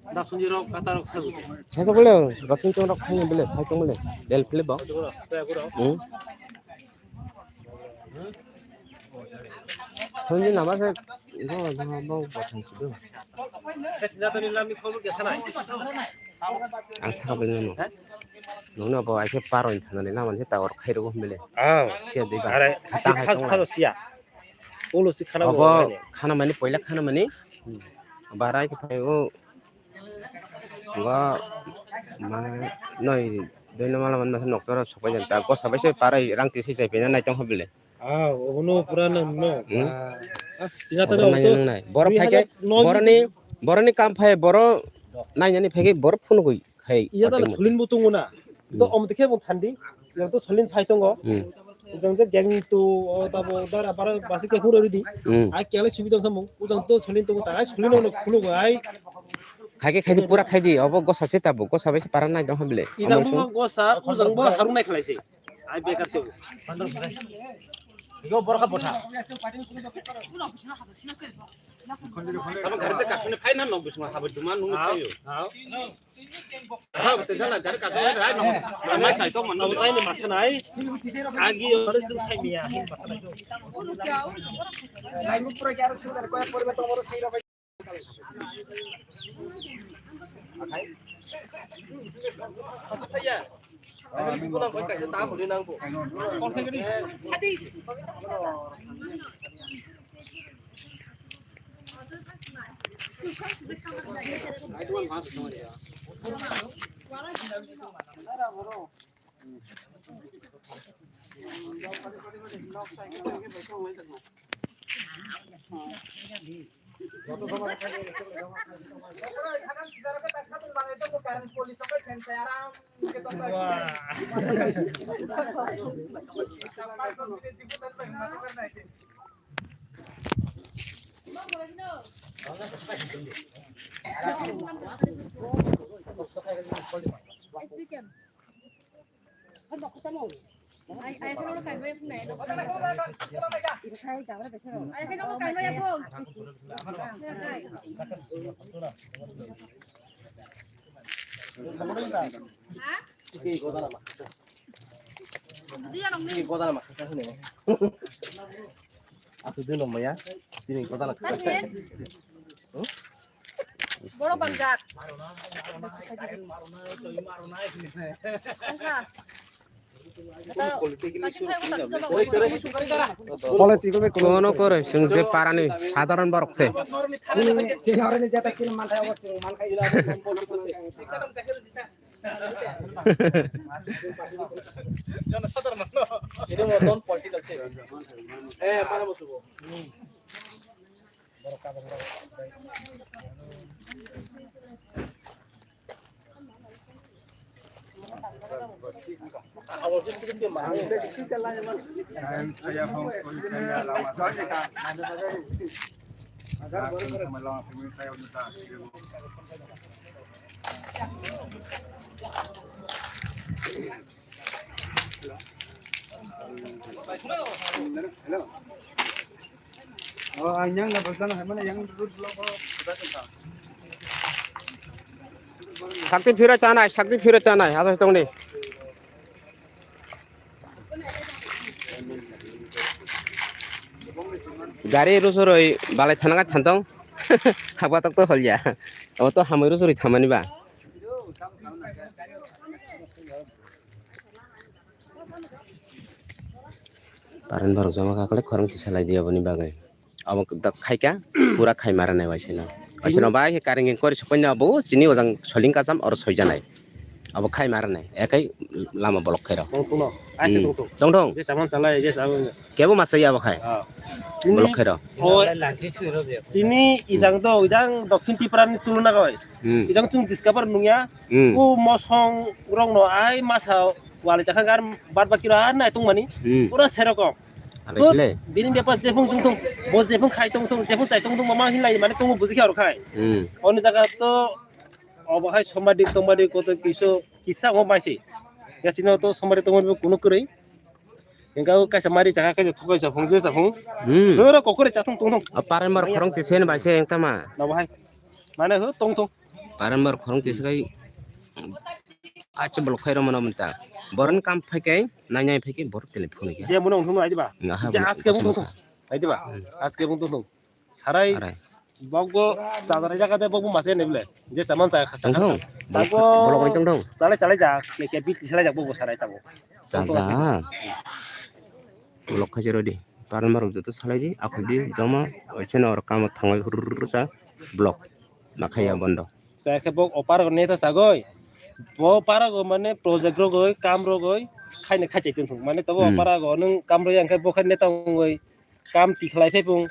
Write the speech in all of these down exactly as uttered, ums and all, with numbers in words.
Dasunji rok, kata rok sabu. Saya tu boleh, Rotun Chong rok hanya boleh, saya tu boleh. Del boleh bang. Hmm. Sunji nama saya, no, no, no, buat sunji tu. Ang saka boleh no. Nungno bo aise paro ni thana ni nama ni tawar khai rogo himle. Ah. Sia dei ba. Are, si khas khas sia. Ulo si khana bo. Obo khana mani, poila khana mani. Hmm. Barai ke phai o. Wa ma noi doi no mala man ma noktora sopai janta. Gosa bai se parai rang tisi sai pena nai tong hobile. Ah, obono pura no, no. Hmm? Ah, ah, china tani obono nai nang nai. Boro phai ke, boroni, boroni kam phai, boro nai nani phai ke, boro phunugui khai. Iya tala solin bo tongo na. To om dekhe bo thandi. Yang to solin phai tongo. Hmm. Jang je gang to, o tabo dara bara basi ke phuro ridi. Hmm. Ai kele subi dong samung. Ujang to solin tongo ta, ai solin no phunugui ai. Khai ke khai di, pura khai di. Obo gosa se tabo, gosa bai se para nai dong hobile. Ijang bo gosa, ujang bo harung nai khlai se. Ai bekar se. Yo borok botha. Tamo gari te kasune phai na nok bisma habai duma nung phai yo. Ha, te jana gari kasune hai no. Mai chai to man no tai ni masa nai. Agi ore jung sai miya hin masa nai. Aswk dino maya, tini kota na. Borok bangjak. Kono koroi, chwng je parani sadharon borok se. Hello. Oh, ang yang na bosana hai mana yang root block ho. Sakti phira chanai, sakti phira chanai, asa tongni. Gari rusuroi balai thananga thantong. Habatok to holya. Oto hamoi rusuroi thamani ba. Paren borok joma kakolai khorang tisalai di aboni bagwi. Abo dak khaika pura khai mara nai waiseno. Waiseno bai khe karing kori sokoi na bo chini ojang soling kasam oro soijanai. Abo khai mara nai ekai lama bolok khairo. Tong tong no. Ai tong tong. Tong tong. Je saman salai je saman. Kebo masai abo khai. Bolok khairo. Chini ijang do ijang dokhin Tripura ni tuluna goi. Hmm. Ijang chung discover nungya. Hmm. O mosong rok no ai masa wali chakha gar bad baki ra nai tong mani. Hmm. Pura serokong. Are kile. Bini bepar jefung tong tong, bo jefung khai tong tong, jefung chai tong tong, mama hinlai mani tongo buji khe aro khai. Hmm. Oni jaga to obo hai sombadi tombadi koto kiso kisa ngo maisi. Gasino to somari tongmani bo kunu kwrwi. Engka o kaisa mari chakha, kaisa thokai chaphung, je chaphung. Hmm. Doro kokore chathung tongthung. A paremar khorong tisen bai se engtama. Na bahai. Mane ho tongthung. Paremar khorong tisa kai. Acha bolok khairo mano menta. Boron kam phai kai, nai nai phai kai, bor tele phone kai. Je mano thung ai diba. Ngaha Je bo aske bo kosa thung. Mosa. Ai diba. Hmm. Aske bo thung. Sarai. Sarai. Bokbo chadar jaga de bokbo mase ne bile. Je saman sa khasa. Tong thong. Bokbo bolok ni tong thong. Chalai chalai ja. Ke ke bit chalai ja bokbo sarai tabo. Chaja. Bolok khachi rodi. Parma rok joto salai di. Aku di joma. Oicheno or kamo thangai hursa. Blok. Makhaya bondo. Sa khe bok opar ne ta sagoi. Bo para go mane project rogoi, kam rogoi. Khaine khachai tong thung. Mane tabo Hmm. opar go nung kam roi ang khe bo khaine ta ongoi. Kam tikhlai phai phung.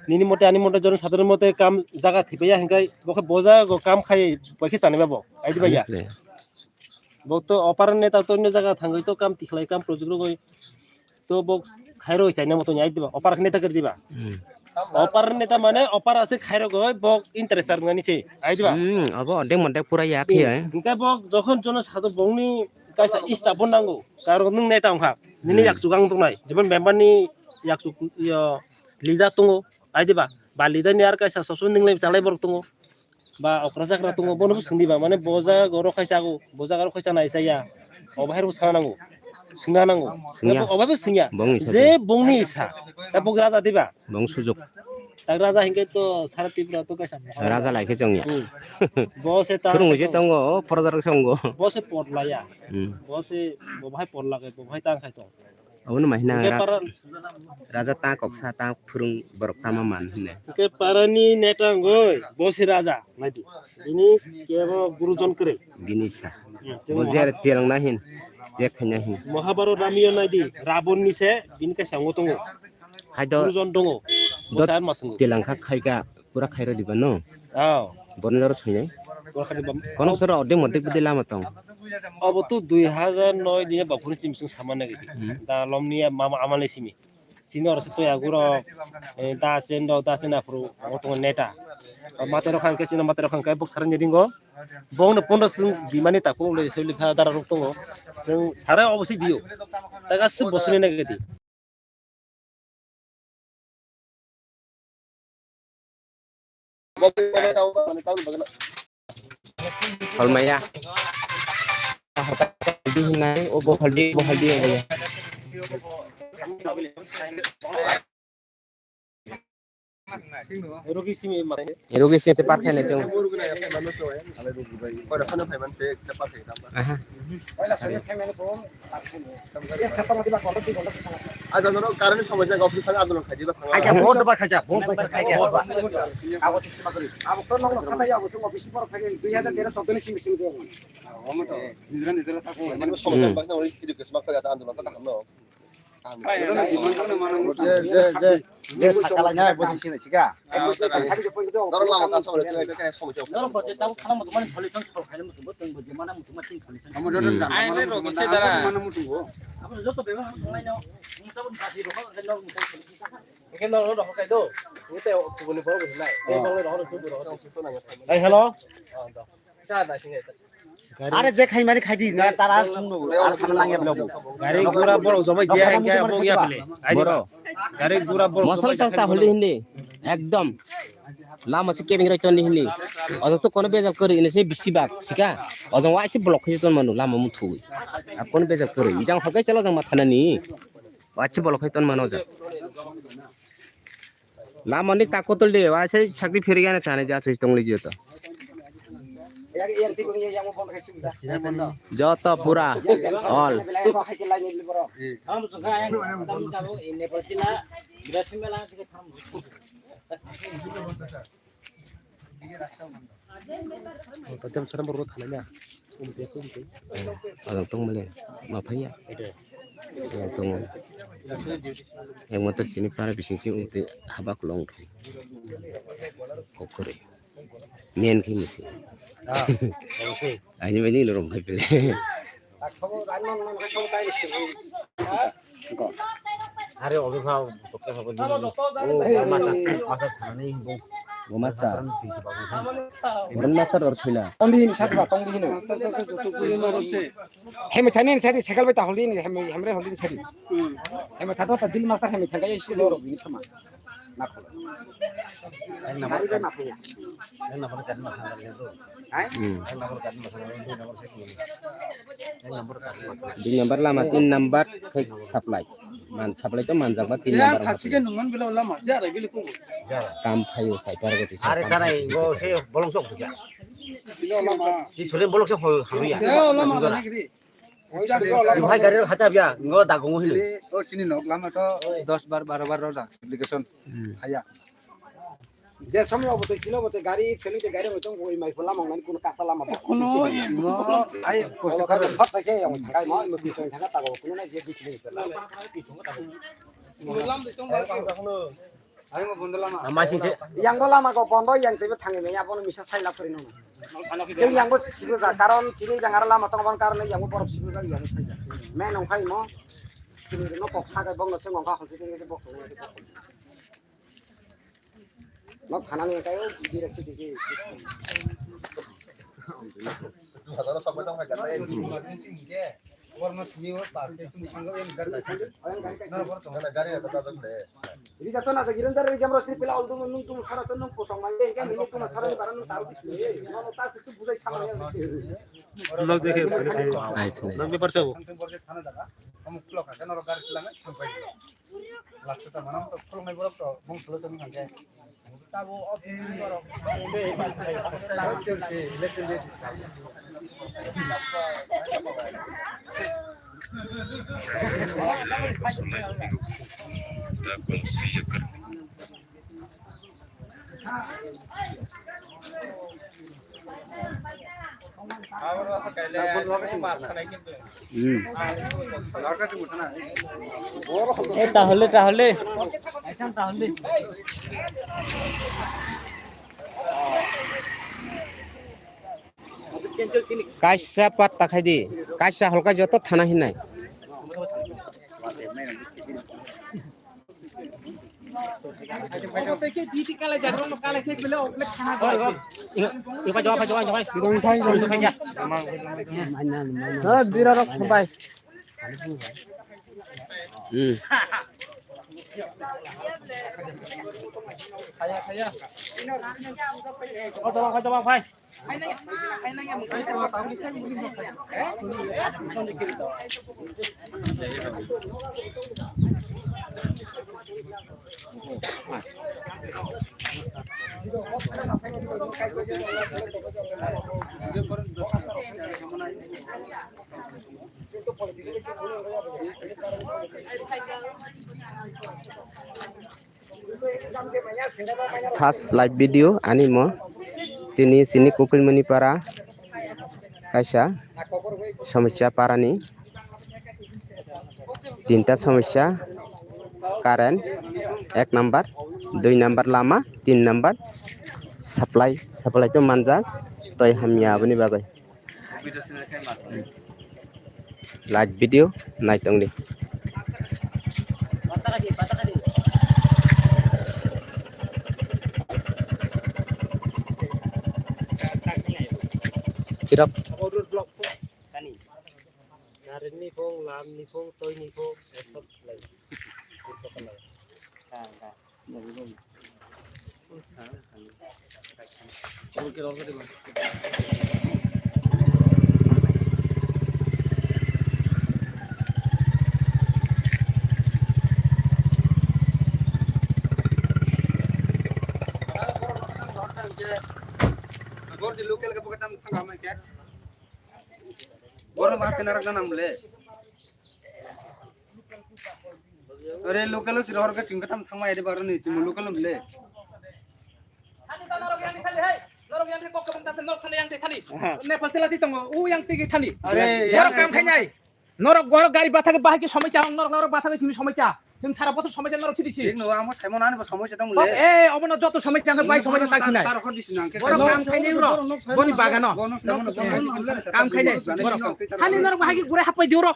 Nini mote ani mote jono sadhar mote kam jaga thipaya hingkai bo khe boja go kam khai bai khe chani babo. Aidi baya. Bo to opar neta to onno jaga thangoi to kam tikhlai kam project rogoi. To bo khairo chaina moto nyai diba. Opar neta kar diba. Hmm. Opar neta mane opar ase khairo goi bo interest ar ngani che. Aidi ba. Hmm, abo odek modek pura ya khe ai. Hingkai bo jokhon jono sadhar bongni kaisa ista bo nango. Karo nung neta ongkha. Nini Hmm. yak chugang tongnai. Jemon member ni yak chuk yo leader tongo. Aidi ba. Ba leader ni ar kaisa sob somoi nung lai chalai borok tongo. Ba okra chakra tongo. Bono bo sungdi ba. Mane bo jaga oro khaisa ago. Bo jaga oro khaisa nai saya. Obo hai rok sana nango. Sungna nango. Sungya. Obo bo sungya. Bongni sa Je se. Bongni sa. Ta bo raja diba. Bong sujuk. Tak raja hingke to sara Tripura to kaisa. Raja lai khe chongya. Hmm. Bo se ta Thurung je tongo, o porojar se ongo. Bo se pot laya. Hmm. Bo se bo bahai pot lagai, bo bahai tang khai to. Abono mahina Hingke ra-, para raja ta koksa ta phurung borok tama man hine. Hingke parani neta ngoi, bo se raja, naidi. Ini kebo gurujon kere. Bini sa. Hmm, Bo tebo je are tilang na hin, je khaina hin. Mahabharata Ramayan naidi, Rabon ni se, bini kaisa ongo tongo. Hai do Gurujon tongo. Bo Dot sa ma songo. Tilang kha khai ka, pura khai rodi ba no. Oh. Borni doro soinai. Pura khai ba. Kono soro odek modek bidi lama tong. Obo tu dui hajar noi ni ba phuru chim sung samana gidi. Hmm. Da lom ni mama amale simi. Sini oro se toya guro, eh, da sen do, da sen aphuru, o tongo neta. O mate rok hangke sino mate rok hangke bok sarani ringo. Bong no pondo sung bimani tako le soli pha dara rok tongo. Sung sara obo se biyo. Taga su bosuni na gidi. Holmaya. Di hinai, o bo haldi, bo haldi, o bo ya. Rogi simi mane. Rogi simi se par khaina chong. Aha. Aja norok current ni somosya gok, phano andolon khai diba thangma. Khaikha, vote ba khaikha, vote ba khaikha. Abo to nokno sathai abo chwng office borok khai dui hajar tero chaudo ni simi simi jor. Omo to nijera nijera thang. Somosya Hmm. baksa ori education ma khai andolon ta kaham no. Je, je, je, je sakalainai bo sini sika. Norok lama ka somosya, somosya. Norok bo je tabo khana muthungmani solution solve khaina muthungbo, tong bo je mana muthungma tin solution. Omo joto Hmm. jana Ai, mana re, muthungma rok dara. Mana muthungbo. Abo joto bebak muthungmai no. Muthungma basi rok khaina muthungma solution. Eke norok rok khai do. Ute kubuni borok hinai. Ei Oh. borok rok sudu rok. Ei, hello. Sa da singe. Are je khai mani khai di, na tara sung no, ar sana nang ya blo. Gari gura borok jomai je ang khe bong ya bele. Ai di ba. Gari gura borok Mosol jomai ta je sa khai holi mano. Hindi. Ekdom. Lama se kebeng roi toni hindi. Ojo to kono bejak kori ini se bisi bak sika. Ojo wai se block khe ton manu lama muthui. A kono bejak kori. Ijang hokai chalo jang mathana ni. Wai se block khe ton manu ja. Lama ni ta kotol de, wa se sakri phiri gana chana ja se tong le joto. Joto pura all. Kotom sara borok thanai na. Umte, umte. Adang tong male, ma phaiya. Adang tong. Yang mata sini para bising sing umte habak long. Kokore. Nen khe misi. Ah, obviously. Ani mani lo rom phai pele. Are ogi phao, tokke phao di. Oh, masa, masa thanani bo. Go master. Go master or thwina. Tongdi hini sadi ba, tongdi hini. Hemi thani hini sadi, sekal bai ta holdi hini, hemi, hemre holdi hini sadi. Hemi thato ta dil master hemi thangkai isi doro bini sama. Nak. Ek number. Gari ba nak ya. Ek number gari master. Hai? Hmm. Ek number gari master, dui number gari master. Ek number gari master. Dui number lama, tin number khe supply. Man supply to manjak ba tin number. Thasike nungman bila lama, jara bila ko. Kam phaio sai target. Are tarai go se bolong sok ya. Bila lama. Si chule bolong sok hol halu ya. Bila lama. Hai gari rok hacha bia, ngo dagungo hino. Chini, o chini nok lama to dos bar, baro bar roja application. Hmm. Haya. Je somoi obo tei chini obo tei gari, seli tei gari hoi tong, oi mai phola mong nani kuno kasa lama ba. Kuno, no, ai, poisa karo hot sa ke yang thakai mo, mo piso thanga tago, kuno na je di chini. Lam de tong ba. Ani mo bondo lama. Ama sing se. Yang bo lama go bondo yang tebe thangi me abono misa sai la phari nung. Jeng yang bo sibu ja karon chini jang aro lama tong ban karon yang bo borok sibu ja yang sai ja. Me nong khai mo. Chini no kok sa kai bong no se ngong ka hon se ke bok. No thana ni kai o di ra si di. Rija to na jagir ndar rijam ro sri pila ol dum nung tum sara to nung posong ma ye kan ni tum sara ni bara nung taru ti no no ta se tu bujai sama ya. Nok je ke. Ai thung. Nok ni parsa bo. Thana daga. Kamu klok ka kan ro gar kilang thang pai. Last ta manam to khulumnai borok to bung solo solo hangke. Tabo office borok. Hmm. Eh, tahole, tahole. Tahole. Kaisa pat takhai di, kaisa holka joto thana hinai. Hmm. First live video ani mo tini sini Kukulmani para kaisa somosya para ni tinta somosya, current ek number, dui number lama, tin number supply, supply to manjak toi hamya aboni bagwi. Live video naitongdi. Kirap. Narinni phung, lamni phung, toini phung, sob lai. Local ka pagkatang thang amai kya? Borok ma kena rak nang le. Ore local si rohor ka chingka tam thangma ede bar ni chimo local le. Thani ta norok yang thani, hey. Norok yang kok kebang ta norok thani yang thani. Nepal tela ti tongo u yang tigi thani. Are, borok yang kam khainai. Norok borok gari bathake bahai ki somai cha, norok norok bathake chini somai cha. Chwng sara bosor somai cha norok sidi si. Thik no, amo Simon ani bo somai cha tong le. Eh, obono joto somai cha bai somai cha tak sinai. Tar hor disi nang ke. Borok kam khainai uro. Boni bagano. Kam khainai borok. Thani norok bahai ki gure hapai di uro.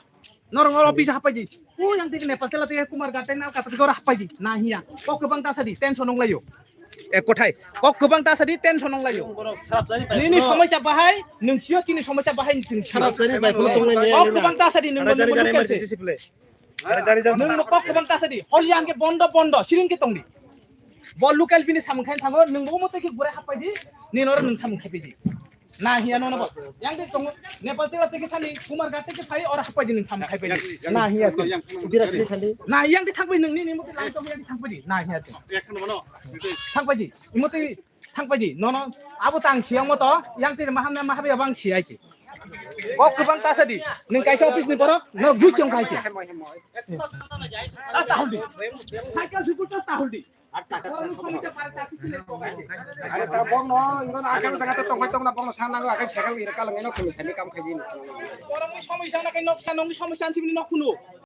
Norok norok office hapai di. U yang tigi Nepal tela tigi Kumar Ghat teng nal kata tigi oro hapai di. Na hiya. Kok kebang ta sadi tension nong layo. Ek kothai. Kok kwbang ta sadi, tension nang laio. Nini somosya bahai, nwng sio chini somosya bahai nwng sio. Kok kwbang ta sadi, nwng nwng nwng kok kwbang ta sadi. Holi ang ke bondo bondo, siring ke tongdi. Bo local bini samung khain thango, nwng bo mo tei ke gure hapai di, ni noro nwng samung khai di. Na hiya nono bo. Yang de tongo, Nepal tela teke thani, Kumar ga teke phai, ora hapai di nwng samung khai di. Na hiya te. Bira sini thani. Na yang de thangbai nwng ni, ni mo te lang tong yang de thangbai di. Na hiya te. Thangbai di. Imo te thangbai di. Nono, abo tang siang mo to, yang te maham na mahabi abang siai ki. Kok kwbang ta sadi. Nwng kaisa office ni borok, no bui chong khai ki. Tas ta hol di. Cycle sukur tas ta hol di. Are ta bok no, ingon akal jaga te tongbai tongna bok no sana go, akal cycle ira kala ngeno kumi thani kam khai di. Borok ni somosya na kai nok sa, nong ni somosya sibini nok kuno.